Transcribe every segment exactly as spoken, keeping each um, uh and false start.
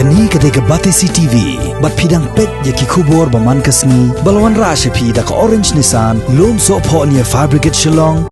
Kane ka dei ka Batesi T V, bad phi dang peit ïa ki khubor ba man ka sngi, ba la wanrah sha phi da ka Orange Nissan, Lumsohphoh near Fire Brigade Shillong.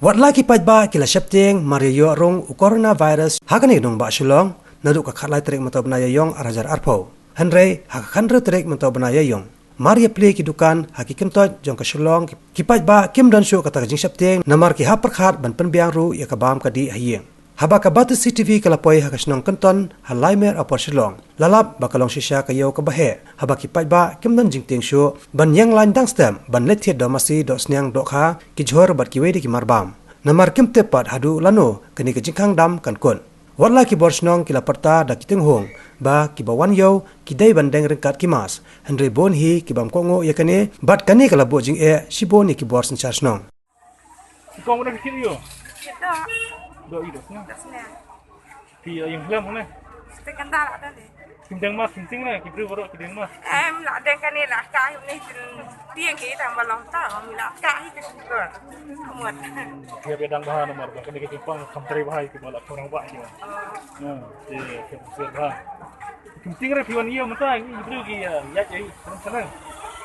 Wat la ki paidbah ki la sheptieng mar ïa ïoh rung u coronavirus ha kane ka nongbah Shillong, naduh ka khatlai tarik mynta u bnai Ïaïong ar hajar arphew. Hynrei ha ka khathynriew tarik mynta u bnai Ïaïong, mar ïa plie ki dukan ha ki kyntoit jong ka Shillong, ki paidbah kim don shuh kata ka jingsheptieng namar ki hap pyrkhat ban pynbiang ruh ïa ka bam ka dih ha ïing. Haba ka Batesi T V ka la poi ha ka shnong Kynton ha Laimer Upper Shillong, la lap ba ka long shisha ka ïew kaba heh, haba ki paidbah kim don jingtieng shuh ban ïeng lain dang step ban leit thied doh masi, doh sniang, dohkha, ki jhur bad kiwei de ki marbam. Namar kim tip pat haduh lano kane ka jingkhang dam kan kut. Wat la ki bor shnong ki la pyrta da ki tynghong ba kiba wan ïew ki dei ban deng ryngkat ki mask, hynrei bun hi ki bym kohnguh ïa kane, bad kane ka la buh jingeh shibun ïa ki bor synshar shnong. Kong udah kecil yo. Kita Dok i dok sini. Dah sini. Pi yang film mana? Kita kenal ada deh. Kim deng mask, kim ting na, ki briew baroh ki deng mask. Em, la deng kane la ka ni tin tieng ki tang ba long ta, mi la ka hi ka syukur. Amat. Dia bedang bahan nomor, kane ki timpang kam teri bahai ki bala kurang bah ki. Oh. Nah, dia, dia, dia bahan. Kim ting re phi wan ïa mynta, ngi briew ki ïa ïa ïa. Senang.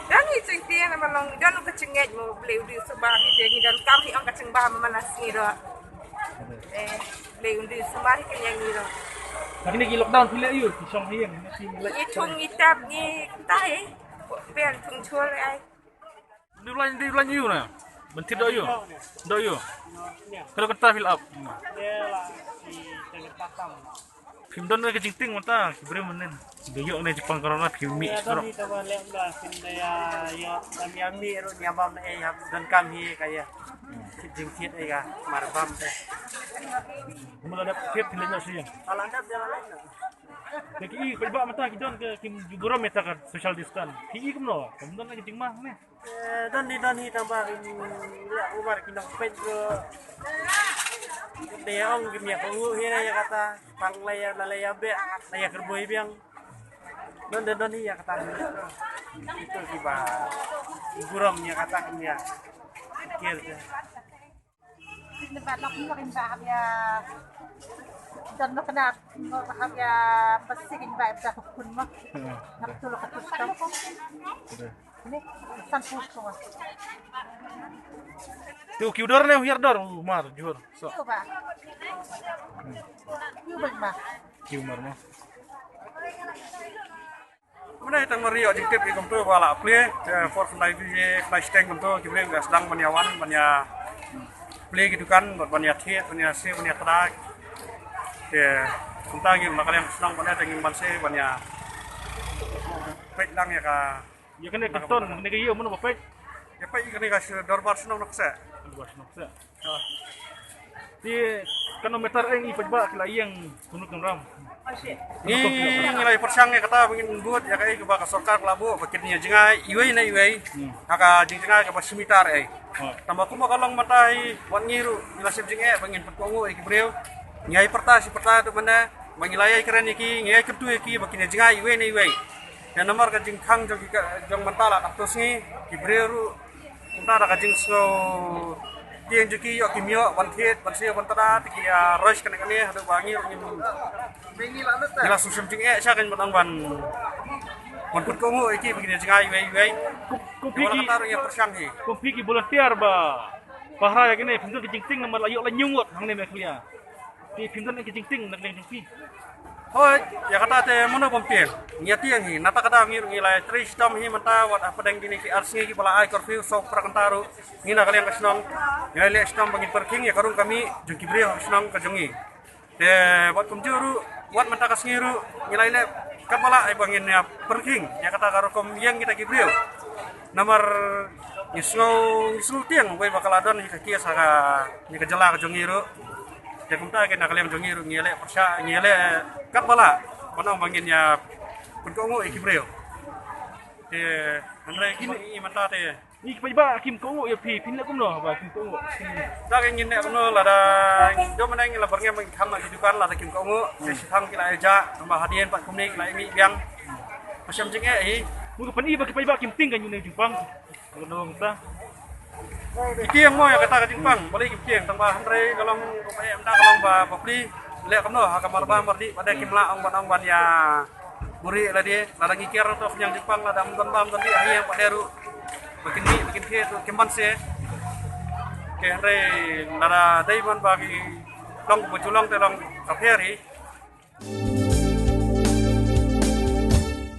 Dan hi ching tieng na ma long, dan ka ching ngej mo, blei u di sumar hi tieng, dan kam hi ong ka ching bah ma manas ngi ro. Eh, blei u di sumar hi tieng ngi ro. Lagi ni ki lockdown phi leh ïa, ki shong hi ïa, ngi leh. Ngi thung ngi tap ngi tai. Biang thung chua leh ai. Di ulan, di ulan ïa na. Bentit doh ïa. Doh ïa. Kalau kata fill up. Phim don ka jingting mynta ki briew mynnin. Dei ïoh ne jingpang corona phim mih. Ïa, don hi taba leh ba phim da ïa, ïa, da ïa mih ruh ïa bam ne ïa don kam hi ka ïa. Kit jingkit ïa ka mar bam te. Mula da phim phim leh na sih. Ala da ïa leh. Dei ki i peit ba mynta ki don ka kim ju burom ïa ta ka social distance. Ki i kumno? Kam don ka jingmah ne. Eh, don hi, don hi tang ba, mm, ïa, ubar ki nongpeit ruh. Dei ong kim ïa kohnguh hi na ïa kata, tang la ïa, la ïa beh, la ïa kyrpoi biang. Don, don, don hi ïa kata. Itu kiba burom ïa kata kim ïa. Kir je. Ni ba lok ni ba hap ïa. Don lok na ba hap ïa pasi kin ba da kun mo. Hmm. Hap tu lok tu sto. Ni san pus ko. Tu kiu dor ne hiar dor mar jur. So. Kiu ba. Kiu ba ma. Kiu mar ma. Mynta tang mar ïoh jingtip ïa kumto ba la plie, te por khyndai baje, khyndai shiteng kumto, ki briew ki sdang ban ïa wan, ban ïa plie ki dukan, ban, ban ïa thied, ban ïa siew, ban ïa trai. Te kumta ngi na ka liang shnong ban ïa te ngim banse, ban ïa peit lang ïa ka. Ïa kane ka ton, kane ka ïew mano ba peit? Ïa peit ïa kane ka dorbar shnong Nongkseh. Dorbar shnong Nongkseh. Te kano meter eng i pajbah ki la ïeng kumno kumram. Ngi ngi la pyrshang ïa kata ba ngin bud ïa kaei kaba ka sorkar ka la buh ba kin ïa jngai iwei na iwei. Hmm. Ha ka jingjngai kaba shi meter ei. Hmm. Tangba kumba ka long mynta hi wat ngi ruh ngi la shem jingeh ba ngin pynkohnguh ïa ki briew. Ngi ai pyrta shi pyrta tu mynne ba ngi la ïai kren ïa ki, ngi ai kyntu ïa ki ba kin ïa jngai iwei na iwei. Ïa namar ka jingkhang jong ki ka, jong mynta la ka tus ngi ki briew ruh. Kumta da ka jingsngew tieng jong ki ïoh kim ïoh ban thied ban siew ban trai te ki ïa rush kane kane haduh ba ngi ruh ngim. Ngi la sngewsih jingeh sha kan ban ban ban pynkohnguh ïa ki ba kin ïa jngai iwei iwei. Kum, kum phi ki, ïa pyrshang hi. Kum phi ki volunteer ba pahara ïa kane phim don ka jingtieng namar la ïoh la ñiung ngut hangne Meghalaya. Te phim don ka jingtieng na ka liang jong phi. Hooid, ïa kata te mano bym tieng. Ngi ïa tieng hi, nata ka daw ngi ruh ngi la trei shitom hi mynta wat hapdeng kine ki ar sngi kiba la ai curfew, saw phra kynta ruh ngi na ka liang ka shnong. Ngi la leh shitom ba ngin pyrkhing ïa ka rung ka mih jong ki briew ha ka shnong ka jong ngi. Te wat kumjuh ruh, wat mynta ka sngi ruh ngi la leh katba lah ai ba ngin ïa pyrkhing ïa kata ka rukom ïeng kita ki briew. Namar ngi sngew, ngi sngew tieng wei ba ka la don hi ka case ha ka, ngi ka jylla ka jong ngi ruh. Te kumta ki na ka liang jong ngi ruh ngi leh pyrshah, ngi leh katba lah ban ong ba ngin ïa pynkohnguh ïa ki briew. Te hynrei ki ngi mynta te ngi ki paidbah kim kohnguh ïa phi, phin leh kumno ba kim kohnguh? Da ka ngin leh kumno lada dom na ngi la byrngem ba ngi khang na ki dukan lada kim kohnguh. Te shi thang ki la ïa jah, tangba hadien pat kumne ki la ïa mih biang. Ba shem jingeh hi. Mut ka pyni ba ki paidbah kim tieng ka jingpang. Ki tieng mo ïa kata ka jingpang, balei kim tieng, tangba hynrei ka long, ka long ba, ba pli. Leh kumno ha ka Marbam Mardih pat de kim lah ong ban ong ban ïa buri lade, lada ngi ker to pynïang jingpang, lada ym don bam don dih ha ïing pat de ruh ba kin mih ba kin thied ruh kim banse. Te hynrei lada dei ban ba ngi long ba ju long te long ka pher hi.